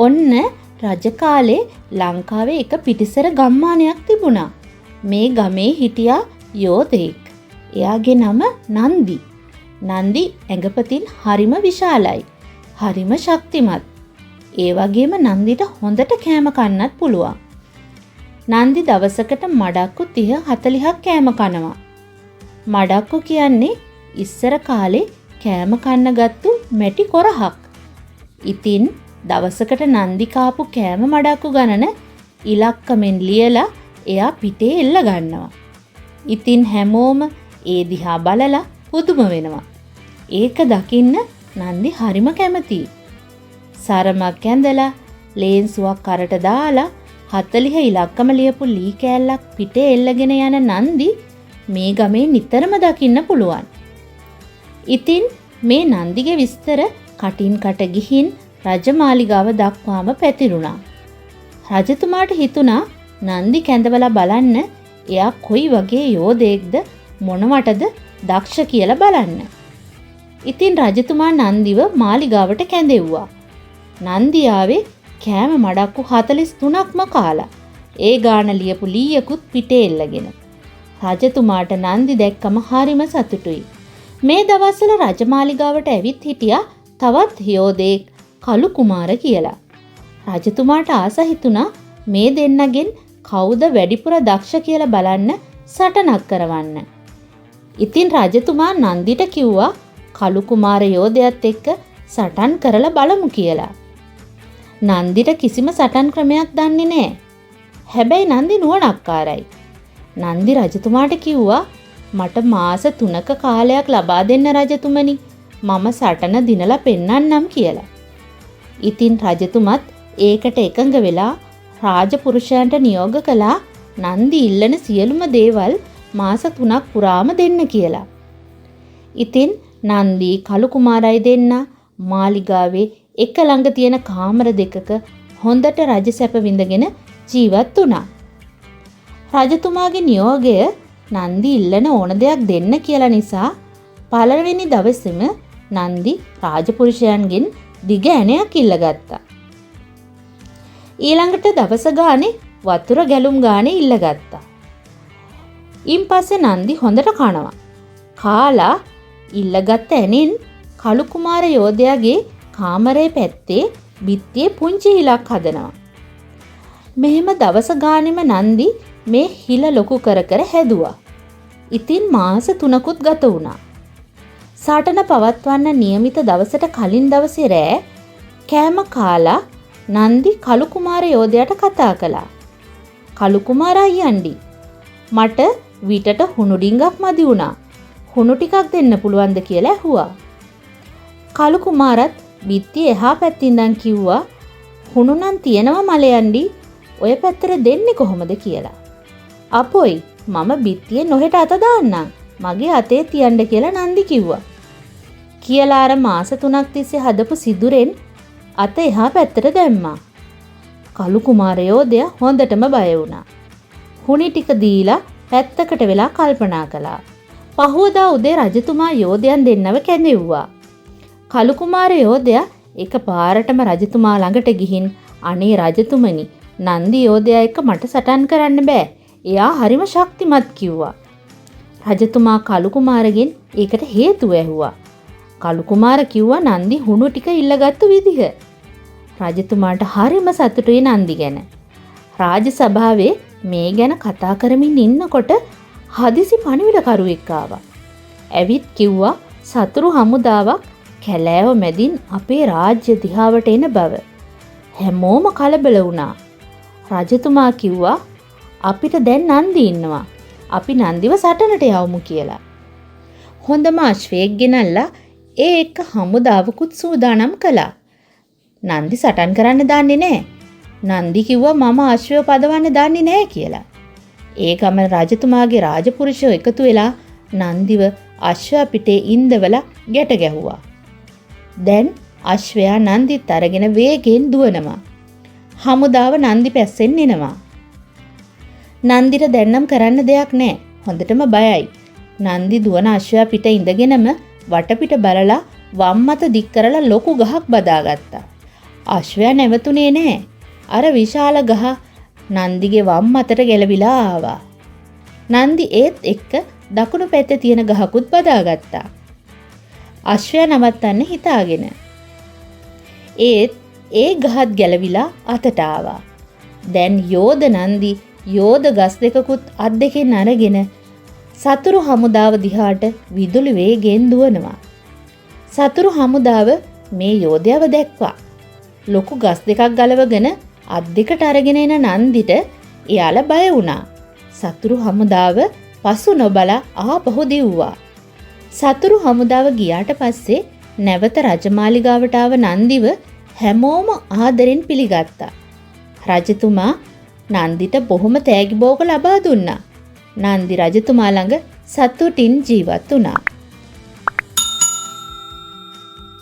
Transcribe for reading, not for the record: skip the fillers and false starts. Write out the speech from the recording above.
ඔන්න රජ කාලේ ලංකාවේ එක පිටිසර ගම්මානයක් තිබුණා. මේ ගමේ හිටියා යෝධයෙක්. එයාගේ නම නන්දි. නන්දි ඇඟපතින් හරිම විශාලයි. හරිම ශක්තිමත්. ඒ වගේම නන්දිට හොඳට කෑම කන්නත් පුළුවන්. නන්දි දවසකට මඩක්කු 30 40ක් කෑම කනවා. මඩක්කු කියන්නේ ඉස්සර කාලේ කෑම කන්න ගත්තු මැටි කොරහක්. ඉතින් දවසකට නන්දි කාපු කෑම මඩක්කු ගණන ඉලක්කමෙන් ලියලා එයා පිටේ එල්ල ගන්නවා. ඉතින් හැමෝම ඒ දිහා බලලා පුදුම වෙනවා. ඒක දකින්න නන්දි හරිම කැමතියි. සරමක් ඇඳලා ලේන්සුවක් කරට දාලා 40 ඉලක්කම ලියපු ලී කෑල්ලක් පිටේ එල්ලගෙන යන නන්දි මේ ගමේ නිතරම දකින්න පුළුවන්. ඉතින් මේ නන්දිගේ විස්තර කටින් කට ගිහින් රජමාලිගාව දක්වාම පැතිරුණා. රජතුමාට හිතුණා නන්දි කැඳවලා බලන්න එයා කොයි වගේ යෝධයෙක්ද මොනවටද දක්ෂ කියලා බලන්න. ඉතින් රජතුමා නන්දිව මාලිගාවට කැඳෙව්වා. නන්දි ආවේ කෑම මඩක්කු 43ක්ම කාලා. ඒ ගාන ලියපු ලීයකුත් පිටේ එල්ලගෙන. රජතුමාට නන්දි දැක්කම හරිම සතුටුයි. මේ දවස්වල රජමාලිගාවට ඇවිත් හිටියා තවත් යෝධයෙක් කලු කුමාර කියලා. රජතුමාට ආස හිතුණා මේ දෙන්නගෙන් කවුද වැඩිපුර දක්ෂ කියලා බලන්න සටනක් කරවන්න. ඉතින් රජතුමා නන්දිට කිව්වා කලු කුමාර යෝධයත් එක්ක සටන් කරලා බලමු කියලා. නන්දිට කිසිම සටන් ක්‍රමයක් දන්නේ නෑ. හැබැයි නන්දි නුවණක්කාරයි. නන්දි රජතුමාට කිව්වා මට මාස 3ක කාලයක් ලබා දෙන්න රජතුමනි. මම සටන දිනලා පෙන්නන්නම් කියලා. ඉතින් රජතුමත් ඒකට එකඟ වෙලා රාජපුරුෂයන්ට නියෝග කළා නන්දි ඉල්ලන සියලුම දේවල් මාස 3ක් පුරාම දෙන්න කියලා. ඉතින් නන්දි කලු කුමාරයි දෙන්න මාලිගාවේ එක ළඟ තියෙන කාමර දෙකක හොඳට රජ සැප විඳගෙන ජීවත් වුණා. රජතුමාගේ නියෝගය නන්දි ඉල්ලන ඕන දෙයක් දෙන්න කියලා නිසා පළවෙනි දවසේම නන්දි රාජපුරුෂයන්ගෙන් දිග ඇණයක් ඉල්ලගත්තා. ඊළඟට දවස ගානේ වතුර ගැලුම් ගානේ ඉල්ලගත්තා. ඉන් පස්සේ නන්දි හොඳට කනවා. කාලා ඉල්ලගත්ත ඇණෙන් කලු කුමාර යෝධයාගේ කාමරේ පැත්තේ බිත්තියේ පුංචි හිලක් හදනවා. මෙහෙම දවස ගානෙම නන්දි මේ හිල ලොකු කර කර හැදුවා. ඉතින් මාස 3කුත් ගත වුණා. සටන පවත්වන්න නියමිත දවසට කලින් දවසේ රෑ කෑම කාලා නන්දි කලු කුමාර යෝධයාට කතා කළා. කලු කුමාර අයියන්ඩි, මට විටට හුණු ඩිංගක් මදි වුණා. හුණු ටිකක් දෙන්න පුළුවන්ද කියලා ඇහුවා. කලු කුමාරත් බිත්තිය එහා පැත්තේ ඉඳන් කිව්වා හුණු නම් තියෙනවා මලයන්ඩි, ඔය පැත්තට දෙන්නේ කොහොමද කියලා. අපොයි මම බිත්තියේ නොහෙට අත දාන්නම්, මගේ අතේ තියන්න කියලා නන්දි කිව්වා. කියලා අර මාස 3ක් තිස්සේ හදපු සිදුරෙන් අත එහා පැත්තට දැම්මා. කලු කුමාර යෝධයා හොඳටම බය වුණා. හුණි ටික දීලා පැත්තකට වෙලා කල්පනා කළා. පහුවදා උදේ රජතුමා යෝධයන් දෙන්නව කැඳෙව්වා. කලු කුමාර යෝධයා එක පාරටම රජතුමා ළඟට ගිහින් අනේ රජතුමනි, නන්දි යෝධයා එක්ක මට සටන් කරන්න බෑ. එයා හරිම ශක්තිමත් කිව්වා. රජතුමා කලු කුමාරගෙන් ඒකට හේතුව ඇහුවා. කලු කුමාර කිව්වා නන්දි හුණු ටික ඉල්ලගත්තු විදිහ. රජතුමාට හරිම සතුටුයි නන්දි ගැන. රාජ සභාවේ මේ ගැන කතා කරමින් ඉන්නකොට හදිසි පණිවිඩකරුවෙක් ආවා. ඇවිත් කිව්වා සතුරු හමුදාවක් කැලෑව මැදින් අපේ රාජ්‍ය දිහාවට එන බව. හැමෝම කලබල වුණා. රජතුමා කිව්වා අපිට දැන් නන්දි ඉන්නවා. අපි නන්දිව සටනට යවමු කියලා. හොඳම අශ්වයෙක් ගෙනල්ලා ඒ එක්ක හමුදාවකුත් සූදානම් කළා. නන්දි සටන් කරන්න දන්නේ නෑ. නන්දි කිව්වා මම අශ්වය පදවන්න දන්නේ නෑ කියලා. ඒ ගමන රජතුමාගේ රාජපුරුෂයෝ එකතු වෙලා නන්දිව අශ්වයා පිටේ ඉන්දවලා ගැට ගැහුවා. දැන් අශ්වයා නන්දිත් අරගෙන වේගෙන් දුවනවා. හමුදාව නන්දි පැස්සෙන් එනවා. නන්දිට දැන් නම් කරන්න දෙයක් නෑ. හොඳටම බයයි. නන්දි දුවන අශ්වයා පිට ඉඳගෙනම වටපිට බලලා වම් අත දික් කරලා ලොකු ගහක් බදාගත්තා. අශ්වයා නැවතුනේ නෑ. අර විශාල ගහ නන්දිගේ වම් අතට ගැලවිලා ආවා. නන්දි ඒත් එක්ක දකුණු පැත්තේ තියෙන ගහකුත් බදාගත්තා. අශ්වයා නවත්තන්න හිතාගෙන. ඒත් ඒ ගහත් ගැලවිලා අතට ආවා. දැන් යෝධ නන්දි යෝධ ගස් දෙකකුත් අත් දෙකෙන් අරගෙන සතුරු හමුදාව දිහාට විදුලි වේගයෙන් දුවනවා. සතුරු හමුදාව මේ යෝධයව දැක්වා. ලොකු ගස් දෙකක් ගලවගෙන අත් දෙකට අරගෙන එන නන්දිට එයාලා බය වුණා. සතුරු හමුදාව පසු නොබලා ආපහු දිව්වා. සතුරු හමුදාව ගියාට පස්සේ නැවත රජමාලිගාවට ආව නන්දිව හැමෝම ආදරෙන් පිළිගත්තා. රජතුමා නන්දිට බොහොම තෑගි බෝග ලබා දුන්නා. නන්දි රජතුමා ළඟ සතුටින් ජීවත් වුණා.